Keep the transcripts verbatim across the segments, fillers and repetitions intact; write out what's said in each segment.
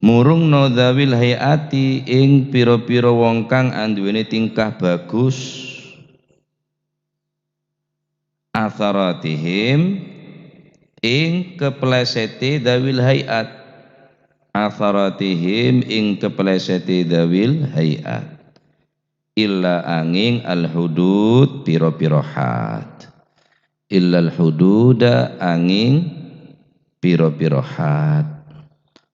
Murungno dzawil hai'ati ing pira-pira wong kang anduwènè tingkah bagus. Atharatihim ing kaplèsètè dzawil hai'at. Atharatihim ing kaplèsètè dzawil hai'at. Illa anging al-hudud pira-pira had. Illal hududa anging pira-pira had.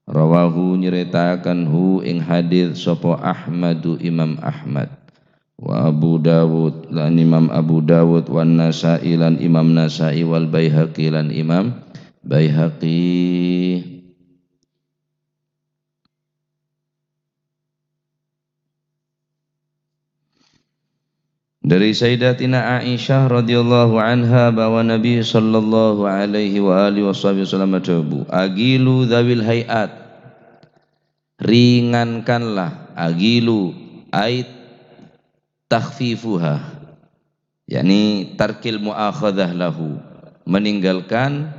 Rawahu nyaritakan hu ing hadits sapa Ahmadu Imam Ahmad. Wa Abu Dawud lan Imam Abu Dawud, wan Nasa'i lan Imam Nasa'i, wal Baihaqi lan Imam Baihaqi. Dari Sayyidatina Aisyah radhiyallahu anha bahwa Nabi sallallahu alaihi wa alihi wasallam adhâbu, "Agilu dzawil hai'at." Ringankanlah, agilu, ai takhfifuha. Yakni tarkil mu'akhadzah lahu, meninggalkan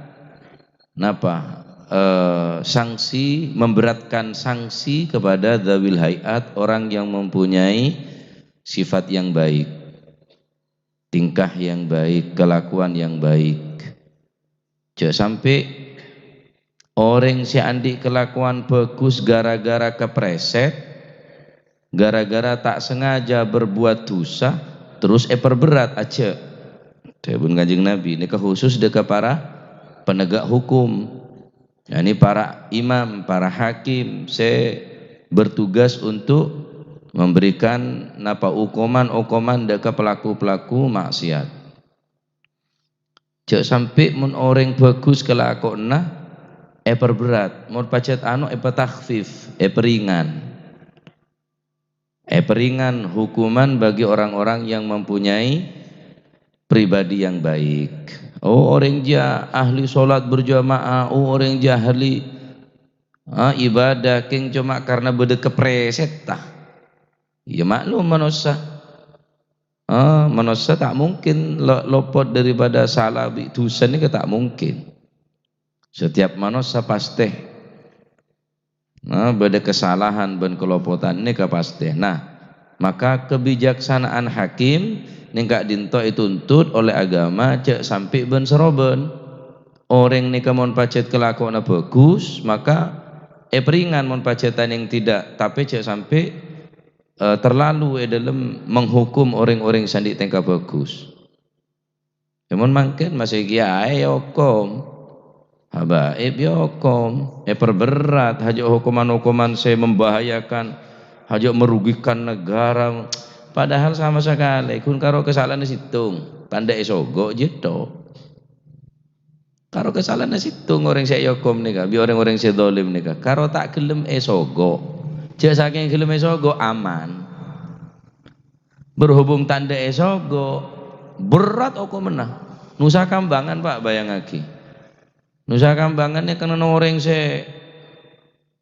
napa? Eh, sanksi, memberatkan sanksi kepada dzawil hai'at, orang yang mempunyai sifat yang baik, tingkah yang baik, kelakuan yang baik. Jhâ' sampè' orèng sè andi' kalakowan bhâghus ghârâ-ghârâ kaprèsèt, ghârâ-ghârâ ta' sengaja berbuat dhusa, terros èperberat, ajhâ'. Dhâbuna Kanjeng Nabi, nèka khusus dhâ' ka para penegak hukum. Yakni para imam, para hakim sè bertugas untuk memberikan napa okoman-okoman dhâ' ka pelaku-pelaku maksiat. Jhâ' sampè' mon orèng bhâghus kalakowanna èperberat, mon pajhât ano èpatakhfif, èperingan. Èperingan hukuman bagi orang-orang yang mempunyai pribadi yang baik. Oh, orèng jâ ahli sholat berjamaah, oh, orèng jâ ahli, ah, ibadah, kèng coma karna bâdâ kaprèsèt, ta? Iyâ, maklum manossa. Ah, manossa ta' mungkin lo-, lopot daripada sala bi' dhusa nèka ta' mungkin. Setiap manossa pastè, nah, bâdâ kasalahan bân kalopotan nèka pastè. Nah, maka kabijaksanaan hakim nèng ka'dinto ètuntut oleh agama jhâ' sampè' bân-sarobân. Orèng nèka mon pajhât kalakowanna bhâghus, maka èperingan mon pajhât nèng tidak, tapè jhâ' sampè', eh, terlalu è dâlem menghukum orèng-orèng sè andi' tèngka bhâghus. Yâ mon mangkèn masih kèya aè èokom. Habaib èokom, èperberat, hajâ' hokoman-hokoman sè membahayakan, hajâ' merugikan negara. Padahal sama sakalè ghun karo kasala'anna sèttong, tandhâ èsogo' jiyâ tho. Karo kasala'anna sèttong orèng sè èokom nèka, bi' orèng-orèng sè dzalim nèka, karo ta' ghellem èsogo'. Jhâ' sakèng ghellem èsogo', aman. Berhubung tandhâ èsogo', berat okomanna. Nusa Kambangan, Pak, bayangaghi. Nusa Kambangan nèka orèng sè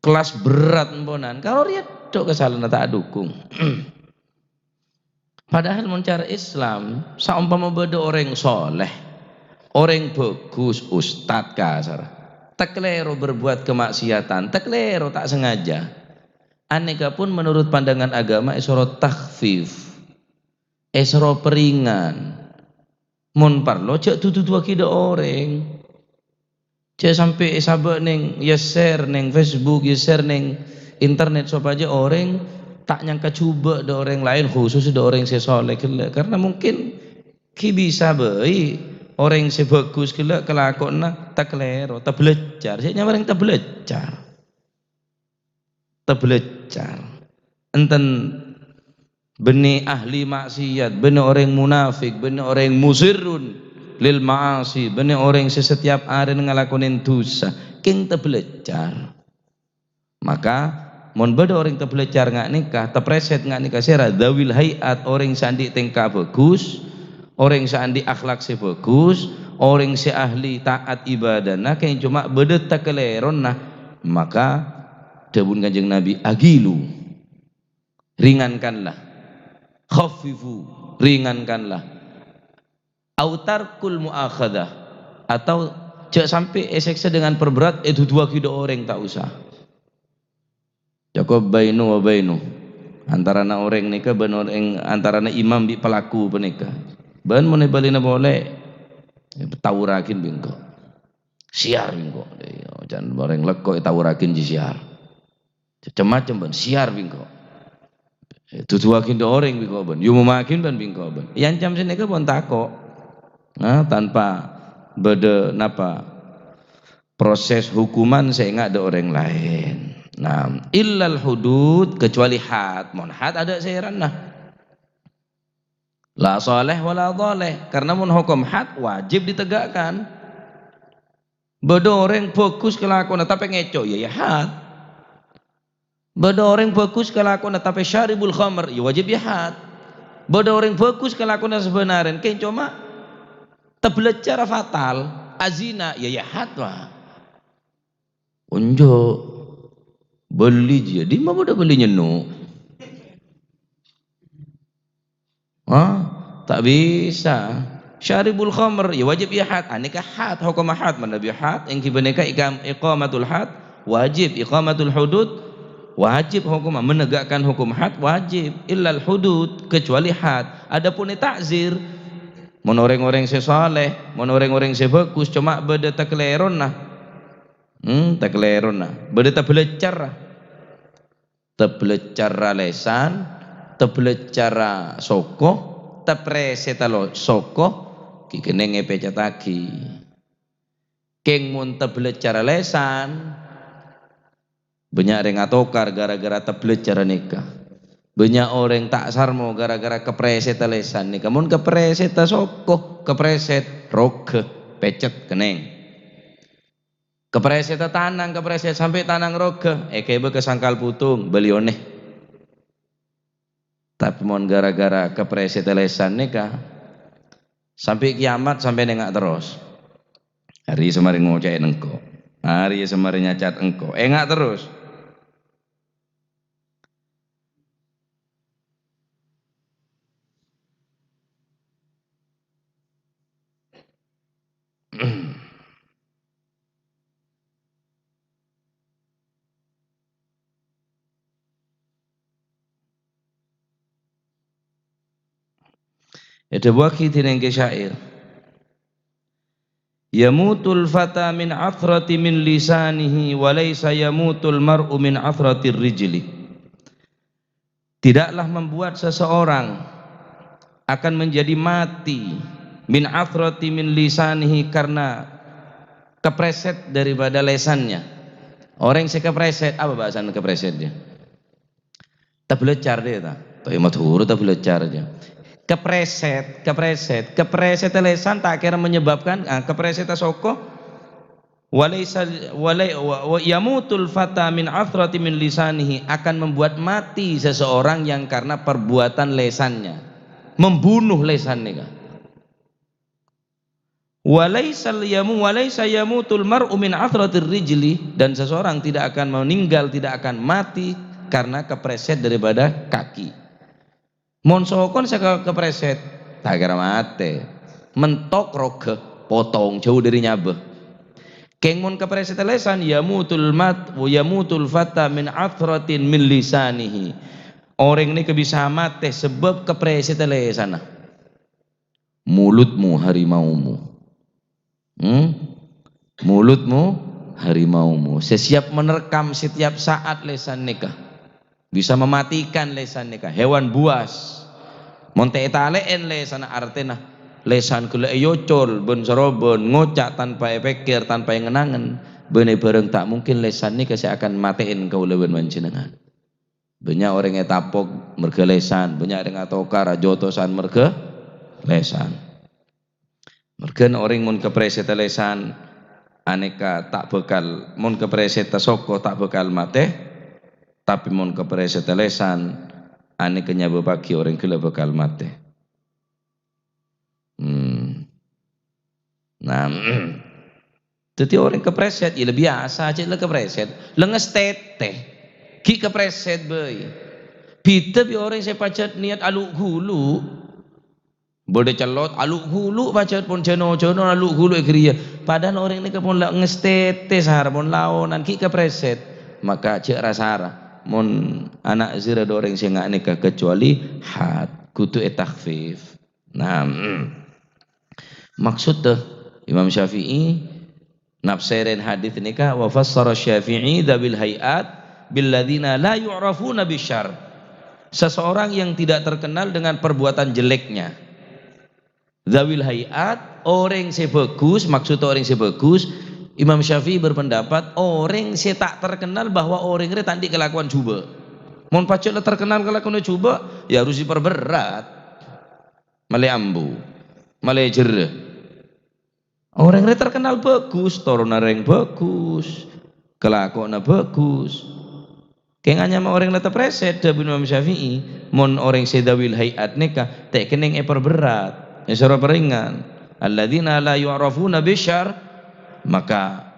kelas berat emponan, karo rèya tho kasala'anna ta' adhukung. Padahal mon cara Islam, saompama bâdâ orèng soleh, orèng bhâghus, ustad kasar, takalèro berbuat kemaksiatan, takalèro ta' sengaja. Anèka pon menurut pandangan agama èsoro takhfif, èsoro peringan. Mon parlo, jhâ' duduwaghi dâ' orèng. Jhâ' sampè' èsabâ' nèng, yâ share nèng Facebook, yâ share nèng internet sopajâ orèng ta' nyangka jhubâ' dâ' orèng laèn, khusus dâ' orèng sè soleh ghellâ'. Karna mungkin ghi' bisa bhâi orèng sè bhâghus ghellâ' kalakowanna takalèro, tablâjhâr. Sè nyamana orèng tablâjhâr. Tablâjhâr. Enten bânnè ahli maksiat, bânnè orèng munafik, bânnè orèng musirrun lil ma'asi, bânnè orèng sè setiap arè ngalakonè dhusa, kèng tablâjhâr. Maka, mon bâdâ orèng tablâjhâr nga' nèka, taprèsèt nga' nèka sèra, dzawil hai'at, orèng sè andi' tèngka bhâghus, orèng sè andi' akhlak sè bhâghus, orèng sè ahli ta'at ibadana, kèng coma bâdâ takalèrona, maka dhâbuna Kanjeng Nabi, "Agilu, ringankanlah, khaffifu, ringankanlah, au tarkul mu'akhadzah, atau jhâ' sampè' èsèksa dengan perberat, èduduwaghi dâ' orèng, ta' osa." Cokop bainu wa bainu. Antarana orèng nèka bân orèng, antarana imam bi' pelaku panèka. Bân mon èbâlina polè, ètawurraghi bi' engko'. Siar bi' engko'. Iyâ, jhân orèng lekko' ètawurraghi jiyâ siar. Cem-macem bân, siar bi' engko'. Duduwaghi dâ' orèng bi' engko' bân. Yumumaghi bân bi' engko' bân. Èancam sanèka pon tako'. Nah, tanpa bâdâ napa? Proses hukuman sè enga' dâ' orèng laèn. Nah, illal hudud, kecuali had. Mon had adâ' sèrana. La shalih wa la dhalih. Karena mon hokom had wajib ditegakkan. Bâdâ orèng bhâghus kalakowanna tapè ngèco', yâ, yâ had. Bâdâ orèng bhâghus kalakowanna tapè syaribul khamr, yâ wajib yâ had. Bâdâ orèng bhâghus kalakowanna sabhânarèn, kèng coma tabelaccara fatal, azina, yâ, yâ had, wa. Onjâ'. Bâli jiyâ, dimma bâdâ bâli nyenno'? Hah? Ta' bisa. Syaribul khamr, yâ wajib yâ had. Anèka had, hokomma had, manabi had, ènggi panèka ikam-, iqamatul had, wajib, iqamatul hudud, wajib hokomma, menegakkan hukum had, wajib, illal hudud, kecuali had. Adapun ta'zir, mon orèng-orèng sè saleh, mon orèng-orèng sè bhâghus, coma bâdâ takalèrona. Hmm, takalèrona. Bâdâ tabelaccara. Tabelaccara lèsan, tabelaccara soko, taprèsètta lo-, soko, ghi' kennèng èpècèttaghi. Kèng mon tabelaccara lèsan, bânnya' rèng atokar gara-gara tabelaccara nèka. Bânnya' orèng ta' sarmo gara-gara kaprèsètta lèsan nèka. Mon kaprèsètta soko, kaprèsèt, roga, pècèt, kennèng. Kaprèsètta tanang, kaprèsèt sampè' tanang roga, èghibâ ka sangkal bhutung, bâli onè. Tapè mon gara-gara kaprèsètta lèsan nèka, sampè' kiyamat sampè' enga' terros. Arèya sè marè ngoca'è engko'. Arèya sè marè nyacat engko'. Enga' terros. Èdhâbuwaghi dhinèng kè syair, "Yamutul fata min athrati min lisanihi, wa laisa yamutul mar'u min athratir rijli." Tidaklah membuat seseorang akan menjadi mati min athrati min lisanihi, karena kepreset daripada lesannya. Orèng sè kepreset, apa bahasana kepreset ya? Tablecar dia ta? Tapi Madhurâ tablecar aja. Kepreset, kepreset, kepreset lesan tak kira menyebabkan, ah, kepreset soko. Walaisa, walai-, wa, wa yamutul fata min athrati min lisanihi, akan membuat mati seseorang yang karena perbuatan lesannya. Membunuh lesan nèka. Walaisal yamu-, walaisa yamutul mar'u min athratir rijli, dan seseorang tidak akan meninggal, tidak akan mati karena kepreset daripada kaki. Mon sokona sè ke-, kepreset, ta' kèra matè. Mentok roga, potong jauh dari nyabâ. Kèng mon kepreset lesan, yamutul mat-, yamutul fata min athratin min lisanihi. Orèng nèka bisa matè sabâb kepreset lesanna. Mulutmu harimaumu. Hmm? Mulutmu harimaumu. Sè siap menerkam setiap saat lesan nèka. Bisa mematikan lesan nèka. Hewan buas. Mon ta' ètalè'è lesanna, artèna lesan ghellâ' èyocol bân sarobân, ngoca' tanpa èpèkkèr, tanpa èngen-angen. Bânnè bhârâng ta' mungkin lesan nèka sè akan matè'è kaulâ bân panjhennengngan. Bânnya' orèng ètapok merga lesan, bânnya' orèng atokar ajotosan merga lesan. Mergân orèng mon kaprèsetta lesan, anèka ta' bhâkal, mon kaprèsetta soko ta' bhâkal matè, tapè mon kaprèsetta lesan, anèka nyabâbbhâghi orèng ghellâ' bhâkal matè. Hmm. Nah, dhâddhi orèng kaprèsèt, ya la biyasa, cè' la kaprèsèt. Lenges tètè, ghi' kaprèsèt bhâi. Bhidhâ bi' orèng sè pajhât niyat alu'-ghulu'. Bâdâ cellot, alu'-ghulu' pajhât pon jhâno-jhâno alu'-ghulu' è ghâriyâ. Padahal orèng nèka pon lenges tètè, sara pon laonan, ghi' kaprèsèt. Maka jhâ' ra-sara. mon ana' zina dâ' orèng sè nga' nèka, kecuali had, kodhu ètakhfif. Nah, mm. Maksudda Imam Syafi'i nafsèrèn hadits nèka, "Wa fassara Syafi'i dzawil hay'at billadzina la yu'rafuna bisyarr." Seseorang yang tidak terkenal dengan perbuatan jeleknya. Dzawil hay'at, orèng sè bhâghus, maksudda orèng sè bhâghus, Imam Syafi'i berpendapat orèng sè ta' terkenal bahwa orèng rè ta' andi' kalakowan jhubâ'. Mon pajhât la terkenal kalakowanna jhubâ', ya harus diperberat. Malè ambu, malè jherrâ. Orèng rè terkenal bhâghus, toronanna orèng bhâghus, kalakowanna bhâghus. Kèng anyama orèng la taprèsèt, dhâbuna Imam Syafi'i, mon orèng sè dzawil hay'at nèka ta' kennèng èperberat, èsoro pèrengngan. "Alladzina la yu'rafuna bisyarr," maka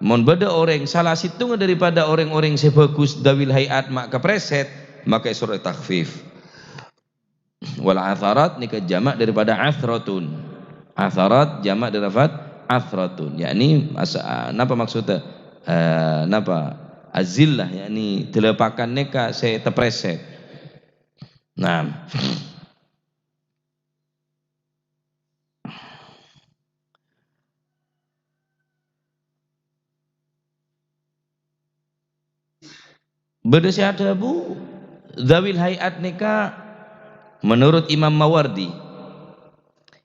mon bâdâ orèng, salah sèttongnga daripada orèng-orèng sè bhâghus dzawil hay'at ma' kaprèsèt, maka èsoro takhfif. Wal atharat nèka jama' daripada athratun. Atharat jama' daripada athratun. Yakni as-, a, napa maksudda? Eh, napa? Azillah, yakni dâlâpakan nèka sè taprèsèt. Nah. Bâdâ sè adhâbu, dzawil hay'at nèka menurut Imam Mawardi.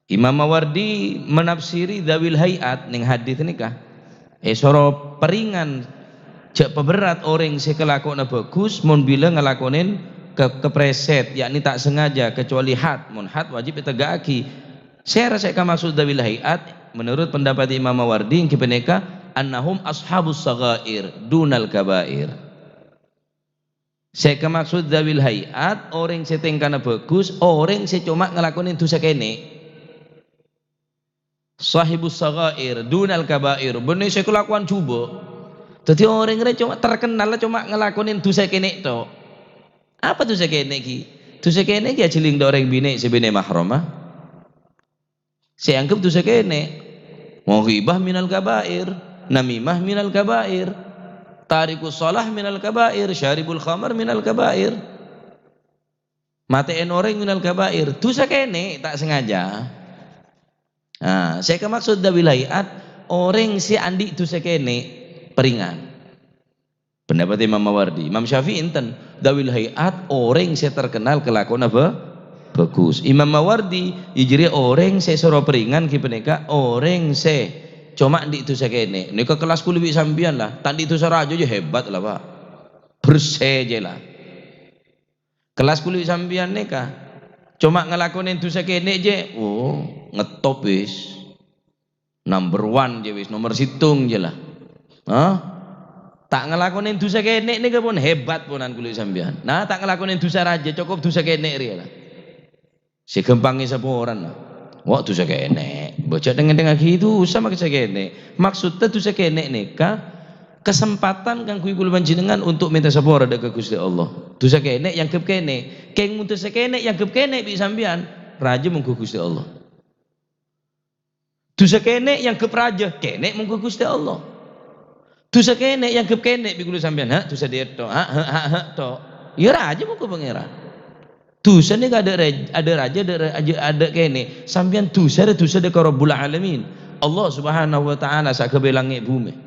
Imam Mawardi menafsiri dzawil hay'at neng hadits nèka. Èsoro pèrengngan jhâ' pabherrat orèng sè kalakowanna bhâghus mon bilâ ngalakonè ka-, kaprèsèt, yakni ta' sengaja, kecuali had. Mon had wajib ètegga'aghi. Sèra sè èkamaksud dzawil hay'at, menurut pendapat Imam Mawardi, èngghi panèka, "Annahum ashabus saghair dunal kabair." Sè èkamaksud dzawil hay'at, orèng sè tèngkana bhâghus, orèng sè coma ngalakonè dhusa kènè'. Shahibus saghair dunal kabair, bânnè sè kalakowan jhubâ'. Dhâddhi orèng rè coma terkenal coma ngalakonè dhusa kènè' tok. Apa dhusa kènè' ghi? Dhusa kènè' ghi ajhâling dâ' orèng binè' sè bânnè mahroma. Sè èangghep dhusa kènè'. Ghibah minal kabair, namimah minal kabair, tarikus shalah minal kabair, syaribul khamar minal kabair. Matè'èn orèng minal kabair, dhusa kènè' ta' sengaja. Nah, sè èkamaksud dzawil hay'at, orèng sè andi' dhusa kènè', pèrengngan. Pendapat Imam Mawardi. Imam Syafi'i enten, dzawil hay'at, orèng sè terkenal kalakowanna bhâ-, bhâghus. Imam Mawardi, iyâ jârèya orèng sè èsoro pèrengngan ghi panèka orèng sè coma andi' dhusa kènè'. Nèka kellas kulâ bi' sampèyan la, ta' andi' dhusa rajâ jâ hebat la, Pak. Bersè jâ la. Kellas kulâ bi' sampèyan nèka coma ngalakonè dhusa kènè' jâ, oh, ngetop wis. Number one jâ wis, nomer sèttong jâ la. Hah? Ta' ngalakonè dhusa kènè' nèka pon hebat ponan kulâ bi' sampèyan. Nah, ta' ngalakonè dhusa rajâ, cokop dhusa kènè' rèya la. Sè ghâmpang èsaporana. Wa' dhusa kènè'. Bâjâ dheng-ngèdhengngaghi dhusa makè sè kènè'. Maksudda dhusa kènè' nèka kesempatan kaangghuy kulâ panjhennengngan untuk mènta sapora dâ' ka Ghustè Allah. Dhusa kènè' èangghep kènè'. Kèng mon dhusa kènè' èangghep kènè' bi' sampèyan, rajâ mongghu Ghustè Allah. Dhusa kènè' èangghep rajâ, kènè' mongghu Ghustè Allah. Dhusa kènè' èangghep kènè' bi' kulâ sampèyan, ha, dhusa dhiyâ tok, ha, ha, ha, ha, tok. Iyâ rajâ mongghu Pangèran. Dhusa nèka adâ' raj-, adâ' rajâ, adâ' rajâ, adâ' kènè'. Sampèyan dhusa rè dhusa dâ' ka Rabbul Alamin. Allah Subhanahu wa Ta'ala sè aghâbây langngè' bhumè.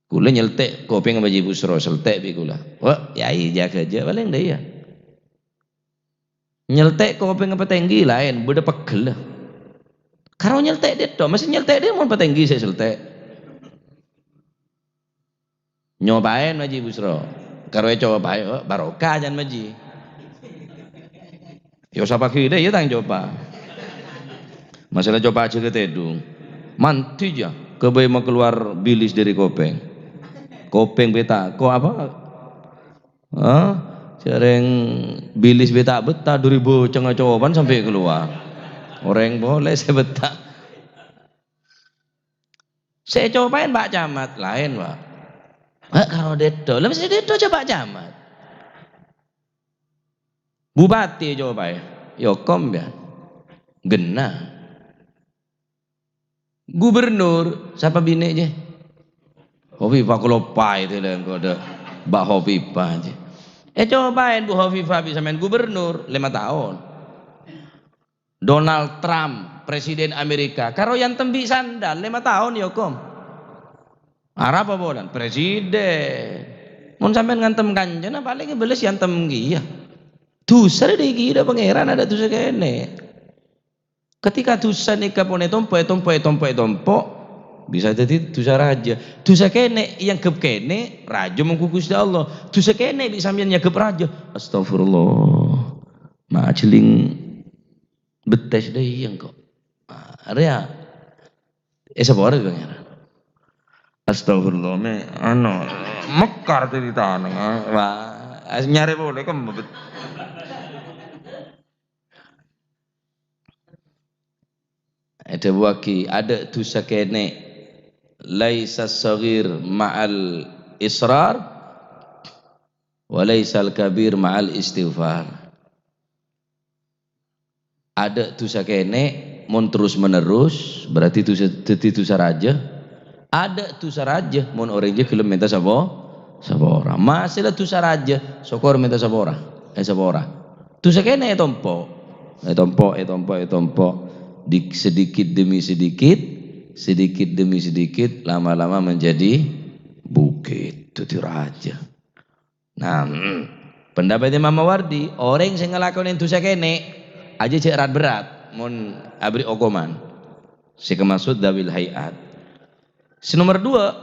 Kulâ nyeltè' kopèng Haji Busro, seltè' bi' kulâ. Wa', yâ, iyâ, jâgâ jâ, palèng dâ' iyâ. Nyeltè' kopèng patèngghi laèn, bâdâ peggella. Karo nyeltè' dhiyâ tok, mastè nyeltè' dhiyâ mon patèngghi sè seltè'. Nyopaèn, Haji Busro. Karo ècopaè, oh, barokah jân, Haji. Yâ, sapa ghi' dhiyâ tang copa. Masalah copa jâgâ tèdung. Mandi jâ, kabây makalowar bilis dâri kopèng. Kopèng beta, ko apa? Hah? Sareng bilis beta-beta duri boceng copan sampè' kalowar. Orèng polè sè beta. Sè ècopaè Pak Camat, laèn, Pak. Hah, karo dhiyâ tok. Lah, mastè dhiyâ tok jâ Pak Camat. Bupati ècopaè. Yâ, kom, yâ. Ghenna. Gubernur, sapa binè', jâ? Owi, pakoloppaè tè lè engko' dâ'. Mbak Hovifah aja. Eh, cobain Bu Hovifah bisa main gubernur lima tahun. Donald Trump, presiden Amerika, karo yantem bi' sandal lima tahun ya, Kom. Arapa polana? Presiden. Mon sampeyan ngantem kancana, paling bales yantem kèya. Dusa dâ' kèya dâ' Pangeran, adâ' dusa kènè'. Ketika dusa nèka pon ètompo', ètompo', ètompo', ètompo', bisa dhâddhi dusa rajâ. Dusa kènè' èangghep kènè', rajâ mongghu Ghustè Allah. Dusa kènè' bi' sampèyan èangghep rajâ. Astagfirullah. Majheling bettès dâ' iyâ engko'. Ah, rèya. Eh, sapora bi' Pangeran. Astagfirullah, me, anu, mekar caritana. Wah, nyarè polè kembet. Èdhâbuwâghi, adâ' dusa kènè', laisa shaghir ma'al israr, wa laisal kabir ma'al istighfar. Adâ' dusa kènè', mon terus-menerus, berarti dusa, dhâddhi dusa rajâ. Adâ' dusa rajâ, mon orèng jâ ghellem mènta sapo-, sapora. Masè la dusa rajâ, sokor mènta sapora. Eh, sapora. Dusa kènè' ètompo'. Ètompo', ètompo', ètompo'. Di, sedikit demi sedikit, sedikit demi sedikit, lama-lama menjadi bukit, dhâddhi rajâ. Nah, mm, pendapat Imam Mawardi, orèng sè ngalakonè dusa kènè', ajâ jhâ' rat-berat, mon aberri' okoman. Sè kamaksud dzawil hai'at. Sè nomer dua,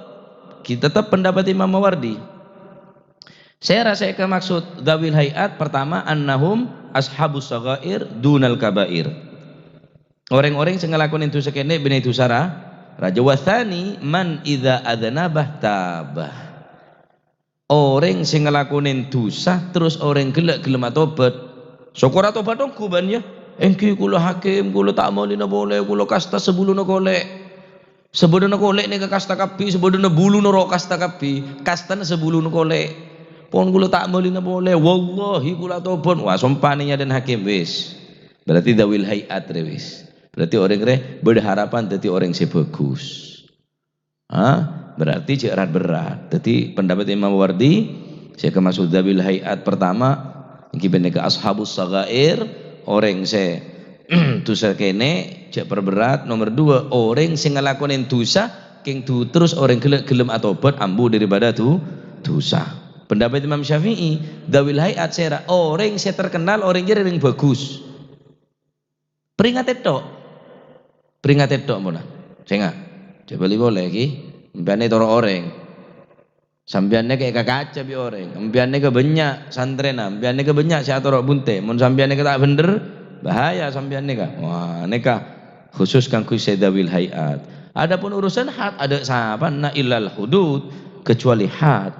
kita tetep pendapat Imam Mawardi. Sèra sè èkamaksud dzawil hai'at, pertama, annahum ashabus saghair dunal kabair. Orèng-orèng sè ngalakonè dusa kènè' bânnè dusa ra-, rajâ. Wa tsani, man idza adznaba taba. Orèng sè ngalakonè dusa, terros orèng ghellâ' ghellem atobhât. Sokor atobhât ongghu bân, yâ. Èngghi, kaulâ hakim, kaulâ ta' molina polè, kaulâ kasta sabuluna kolè'. Sabâdâna kolè' nèka kasta kabbhi, sabâdâna buluna ro' kasta kabbhi, kastana sabuluna kolè'. Pon kaulâ ta' molina polè, wallahi kaulâ atobhât. Wah, sompa nèya dân hakim, wis. Berarti dzawil hai'at rè, wis. Berarti orèng rè bâdâ harapan dhâddhi orèng sè bhâghus. Ha? Berarti jhâ' rat-berat. Dhâddhi, pendapat Imam Mawardi, sè kamaksud dzawil hai'at pertama, èngghi panèka ashabus saghair, orèng sè dusa kènè', jhâ' perberat. Nomer dua, orèng sè ngalakonè dusa, kèng du-, terros orèng ghellâ' ghellem atobhât, ambu daripada du-, dusa. Pendapat Imam Syafi'i, dzawil hai'at sèra, orèng sè terkenal, orèng jârèya orèng bhâghus. Peringatè tok. Peringatè tok, mona. Sènga'. Jhâ' bâli polè, ghi. Sampèyan nèka toro' orèng. Sampèyan nèka èkakaca bi' orèng. Sampèyan nèka bânnya' santrèna. Sampèyan nèka bânnya' sè atoro' bunte. Mon sampèyan nèka ta' bhendher, bahaya sampèyan nèka. Wah, nèka khusus kaangghuy sè dzawil hai'at. Adapun urusan had, adâ' sapana illal hudud, kecuali had.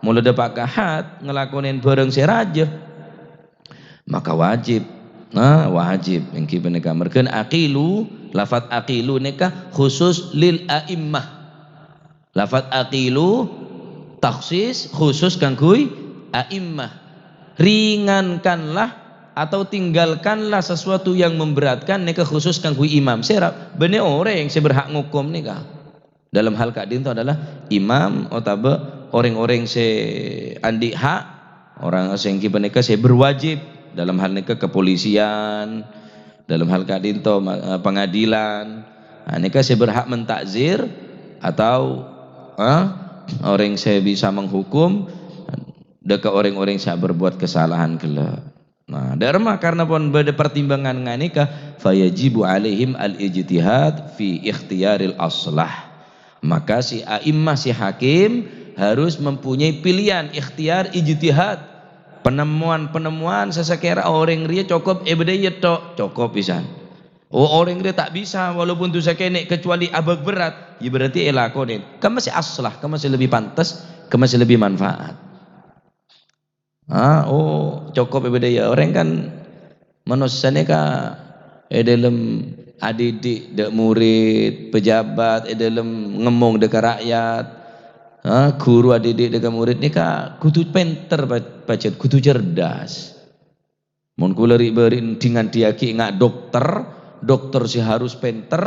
Mon la dâpa' ka had, ngalakonè bhârâng sè rajâ. Maka wajib. Nah, wajib. Èngghi panèka. Mergân aqilu, lafat aqilu nèka khusus lil a'immah. Lafat aqilu takhsis khusus kaangghuy a'immah. Ringankanlah atau tinggalkanlah sesuatu yang memberatkan nèka khusus kaangghuy imam. Sèra, bânnè orèng sè berhak ngokom nèka. Dalam hal ka'dinto adalah imam otabâ orèng-orèng sè andi' hak, orèng sè èngghi panèka sè berwajib dalam hal nèka kepolisian, dalam hal ka'dinto ma-, eh, pengadilan. Nah, nèka sè berhak mentakzir atau, eh, orèng sè bisa menghukum dâ' ka orèng-orèng sè berbuat kesalahan ghellâ'. Nah, dâ' remma karna pon bâdâ pertimbangan nganèka, fayajibu alaihim al-ijtihad fi ikhtiyaril aslah. Maka si a'immah, si hakim harus mempunyai pilihan, ikhtiar, ijtihad. Penemuan-penemuan sè sakèra orèng rèya cokop èbâdâi tok, cokop pisan. Oh, orèng rèya ta' bisa, walaupun dusa kènè' kecuali abâk berat, ya berarti èlakonè. Kemma sè aslah, kemma sè lebbi pantes, kemma sè lebbi manfaat. Ah, oh, cokop èbâdâi. Orèng kan manossa nèka è dâlem adidik dâ' murid, pejabat, è dâlem ngemmong dâ' ka rakyat. Ah, guru adidik dâ' ka murid nèka kodhu pènter pa-, pajhât, kodhu cerdas. Mon kaulâ ri'-, bâri' dhi-ngandi'aghi nga' dokter, dokter sè harus pènter,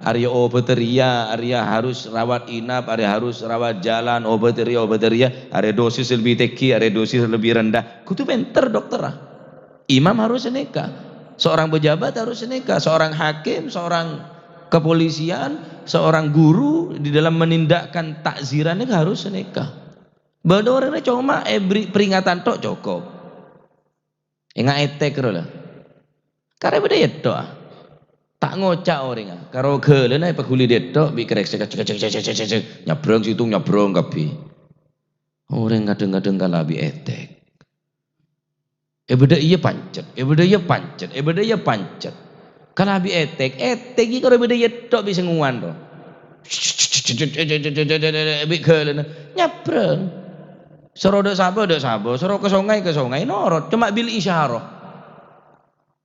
Arèya obâdhâ rèya, arèya harus rawat inap, arèya harus rawat jalan, obâdhâ rèya, obâdhâ rèya, arèya dosis lebih tinggi, arèya dosis lebih rendah. Kodhu pènter dokterra. Imam harus sanèka. Seorang pejabat harus sanèka. Seorang hakim, seorang kepolisian, seorang guru di dalam menindakkan takziran itu harus sanèka. Bâdâ orèng coma èbri peringatan tok cokop. Enga' ètèk ro la. Karè bâdâ ètto', ah. Ta' ngoca' orèngnga. Karo ghâlâna èpaghuli dâ' ètto' bi' krèksèk, cek, cek, cek, cek, cek, cek. Nyabrang sèttong, nyabrang kabbhi. Orèng kadhâng-kadhâng kalabi ètèk. È bâdâ iyâ pancet, è bâdâ iyâ pancet, è bâdâ iyâ pancet. Kalabi ètèk, ètèk ghi' karo bâdâ ètto' bi' sèngowan ro. Bi' ghâlâna nyabrang. Soro dâ' sapa, dâ' sapa, soro ka songay, ka songay, norot, coma bil isyarah.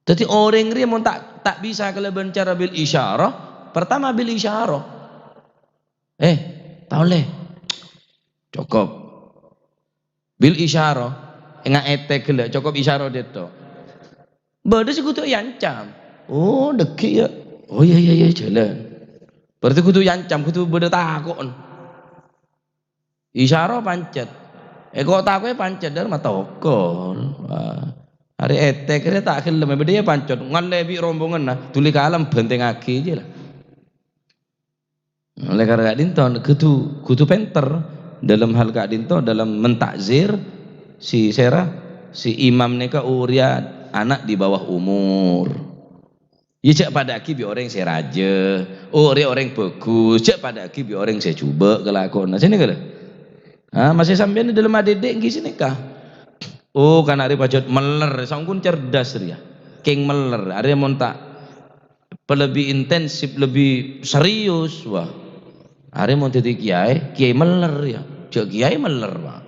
Dhâddhi orèng rèya mon ta', ta' bisa kalabân cara bil isyarah, pertama bil isyarah. "Eh, ta' ollè." Cokop. Bil isyarah, enga' ètèk ghellâ', cokop isyarah dâ' ètto'. Bâdâ sè kodhu èancam. "Oh, dhâggi' yâ." "Oh, iyâ, iyâ, iyâ, jhâlân." Berarti kodhu èancam, kodhu bâdâ tako'en. Isyarah pancet. È, ko' tako'è pancet, dâr matokol. Wah. Arè ètèk rè ta' ghellem, bâdâ iyâ pancet. Ngallè bi' rombonganna, dhuli kalem bhântèngaghi jiyâ la. Oleh karena ka'dinto, kodhu, kodhu pènter dalam hal ka'dinto, dalam mentakzir si sèra, si imam nèka orèya ana' di bawah umur. Iyâ, jhâ' padâ'aghi bi' orèng sè rajâ, orè-, orèng bhâghus, jhâ' padâ'aghi bi' orèng sè jhubâ' kalakowanna. Sè nèka lho. Ah, masè sampèyan dâlem adhidhik ènggi sè nèka. Oh, kana' rè pajhât mèller, saongghuna cerdas rèya. Kèng mèller, arè mon ta' lebih intensif, lebih serius, wah. Arè mon dhâddhi kiyaè, kiyaè mèller rèya. Jhâ' kiyaè mèller, Pak.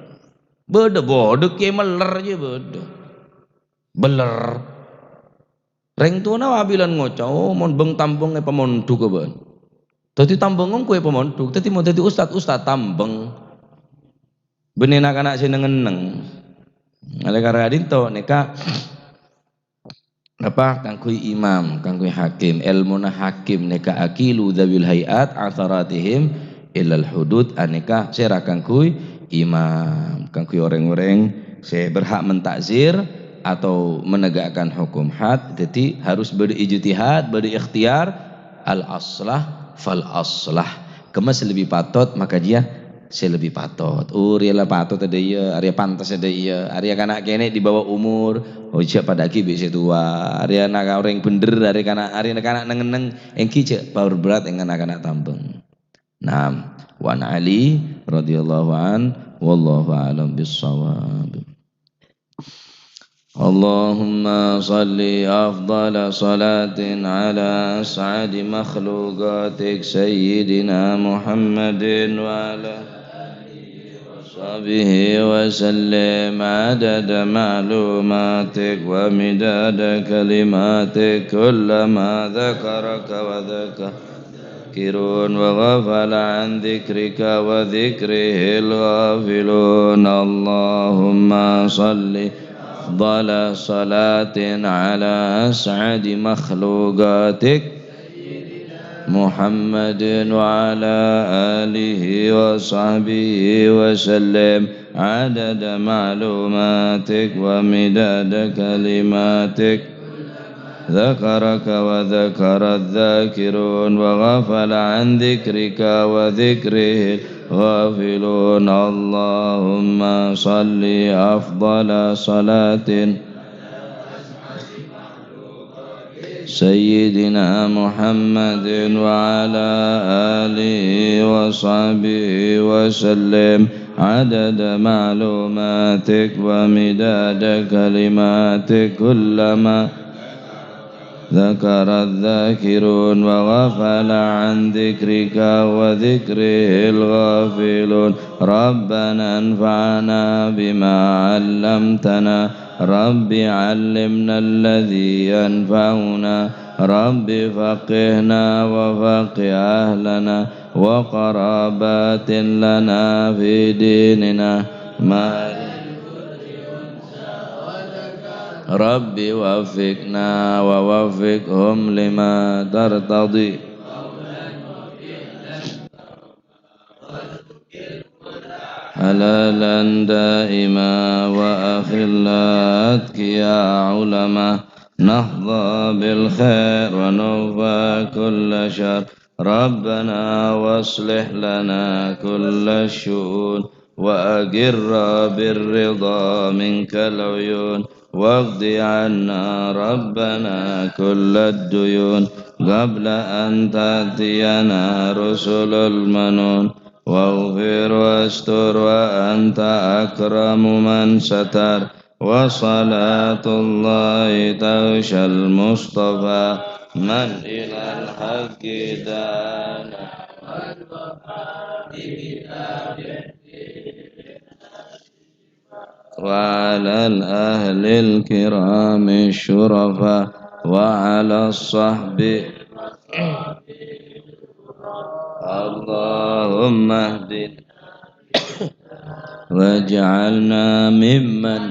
Bâdâ, bâdâ kiyaè mèller jiyâ bâdâ. Bèller. Rèng towana abâlân ngoca', "Oh, mon bâng-tambâng èpamondhuk bâ'ân." Dhâddhi tambâng ongghu èpamondhuk. Dhâddhi mon dhâddhi ustad, ustad tambâng. Bânnè na'-kana' sè neng-enneng. Oleh karena ka'dinto nèka, napa, kaangghuy imam, kaangghuy hakim. Èlmona hakim nèka akilu dzawil hay'at atsaratihim ilal hudud, anèka sèra kaangghuy imam, kaangghuy orèng-orèng sè berhak mentakzir atau menegakkan hukum had. Dhâddhi harus bâdâ ijtihad, bâdâ ikhtiar, al aslah fal aslah. Kemma sè lebbi patot, maka jiyâ sè lebbi patot. Oh, rèya la patot adâ' iyâ, arèya pantes adâ' iyâ, arèya kana' kènè' di bawah umur, oh, jhâ' padâ'aghi bi' sè towa. Arèya na' orèng bhendher, arèya kana', arèya na' kana' neng-enneng, ènggi jhâ' paperbârât ènggi na'-kana' tambâng. Naam, wa an Ali radhiyallahu an, wallahu a'lam bissawab. اللهم صل أفضل صلاة على أسعد مخلوقاتك سيدنا محمد وعلى آله وصحبه وسلم عدد معلوماتك ومداد كلماتك كلما ذكرك وذكر الذاكرون وغفل عن ذكرك وذكره الغافلون. اللهم صل أفضل صلاة على أسعد مخلوقاتك محمد وعلى آله وصحبه وسلم عدد معلوماتك ومداد كلماتك ذكرك وذكر الذاكرون وغفل عن ذكرك وذكره الغافلون. اللهم صل أفضل صلاة سيدنا محمد وعلى آله وصحبه وسلم عدد معلوماتك ومداد كلماتك كلما ذكر الذاكرون وغفل عن ذكرك وذكره الغافلون. ربنا انفعنا بما علمتنا. رب علمنا الذي ينفعنا. رب فقهنا وفقه أهلنا وقرابات لنا في ديننا. ما رب وفقنا ووفقهم لما ترتضي. حلالا دائما، وأخلاء أتقياء علماء، نحظى بالخير ونكفى كل شر. ربنا واصلح لنا كل الشؤون، وأقر بالرضا منك العيون، واقض عنا ربنا كل الديون، قبل أن تأتينا رسل المنون، واغفر واستر وأنت أكرم من ستر، وصلاة الله تغشى المصطفى من إلى الحق دانا، والوفاء بكتابه وعلى الأهل الكرام الشرفاء وعلى الصحب. اللهم اهدنا واجعلنا ممن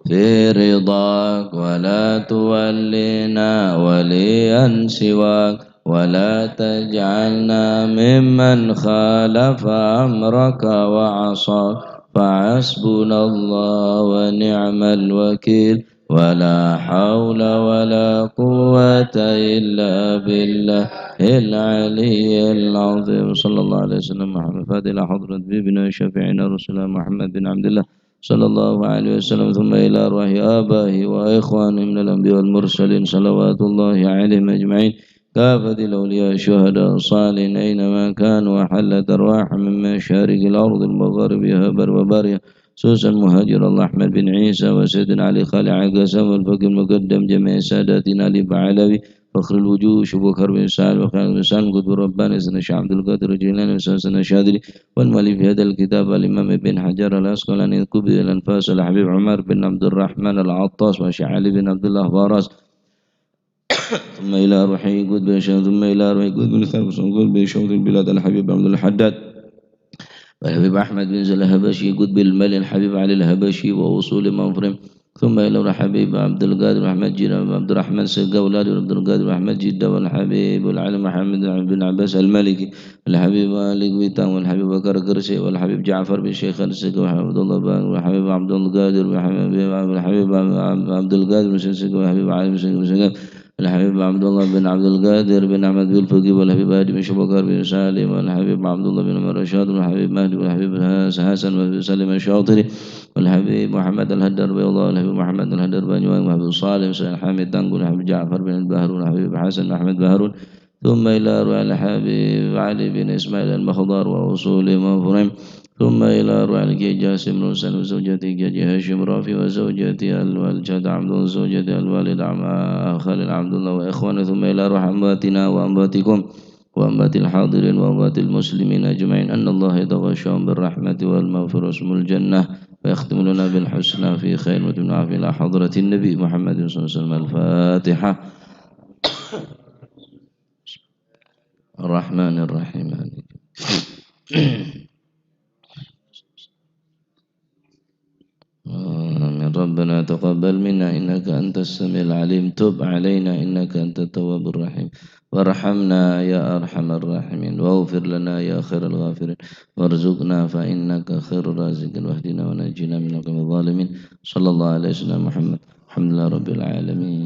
في رضاك، ولا تولنا وليا سواك، ولا تجعلنا ممن خالف أمرك وعصاك، فحسبنا الله ونعم الوكيل، ولا حول ولا قوة إلا بالله العلي العظيم. صلى الله عليه وسلم محمد الفاتح إلى حضرة حبيبنا وشفيعنا رسول الله محمد بن عبد الله صلى الله عليه وسلم، ثم إلى أرواح آبائه وإخوانه من الأنبياء والمرسلين، صلوات الله عليهم أجمعين، كافة الأولياء الشهداء الصالحين أينما كانوا، وحلت أرواحهم من مشارق الأرض المغاربها بر وبرها، خصوصا مهاجر الله أحمد بن عيسى وسيدنا علي خالع قسم والفقيه المقدم جميع ساداتنا علي بعلوي فخر الوجوه شبوك حرب إنسان وخير إنسان قطب رباني سيدنا الشيخ عبد القادر الجيلاني وسيدنا الشاذلي والمؤلف هذا الكتاب الإمام ابن حجر العسقلاني قبض الأنفاس الحبيب عمر بن عبد الرحمن العطاس والشيخ علي بن عبد الله باراس، ثم إلى روحه قطب الشام، ثم إلى روحه قطب الثالث قطب شوط البلاد الحبيب عبد الحداد والحبيب أحمد بن زل الحبشي قطب المال الحبيب علي الحبشي وأصول منفرم، ثم إلى الحبيب عبد القادر محمد جيلاني وعبد الرحمن سقا أولاد عبد القادر محمد جدة والحبيب العالم محمد بن عباس المالكي والحبيب مالك ويتام والحبيب بكر قرشي والحبيب جعفر بن شيخ السقا والحبيب عبد الله بن والحبيب عبد القادر محمد والحبيب عبد القادر بن سقا والحبيب علي بن سقا والحبيب عبد الله بن عبد القادر بن أحمد بالفقي والحبيب هادي بن شبكر بن سالم والحبيب عبد الله بن عمر الشاطر والحبيب مهدي والحبيب حسن بن سالم الشاطري والحبيب محمد الهدار بيضاء والحبيب محمد الهدار بن يوان والحبيب صالح بن سعيد الحامد تنقل والحبيب جعفر بن البهرون والحبيب حسن بن أحمد بهرون ثم إلى أرواح الحبيب علي بن إسماعيل المخضر وأصول مفرم، ثم إلى أرواح الكي جاسم بن حسين وزوجته كي هاشم رافي وزوجته الوالدة عبد الله وزوجته الوالد عم-، خالد عبد الله وإخوانه، ثم إلى أرواح أمواتنا وأمواتكم وأموات الحاضرين وأموات المسلمين أجمعين، أن الله يتغشاهم بالرحمة والمغفرة واسم الجنة، ويختم لنا بالحسنى في خير ويتم العافية إلى حضرة النبي محمد صلى الله عليه وسلم. الفاتحة. الرحمن الرحيم. آمين. ربنا تقبل منا إنك أنت السميع العليم، تب علينا إنك أنت التواب الرحيم، وارحمنا يا أرحم الراحمين، واغفر لنا يا خير الغافرين، وارزقنا فإنك خير الرازقين، واهدنا ونجنا من القوم الظالمين. صلى الله على سيدنا محمد. الحمد لله رب العالمين.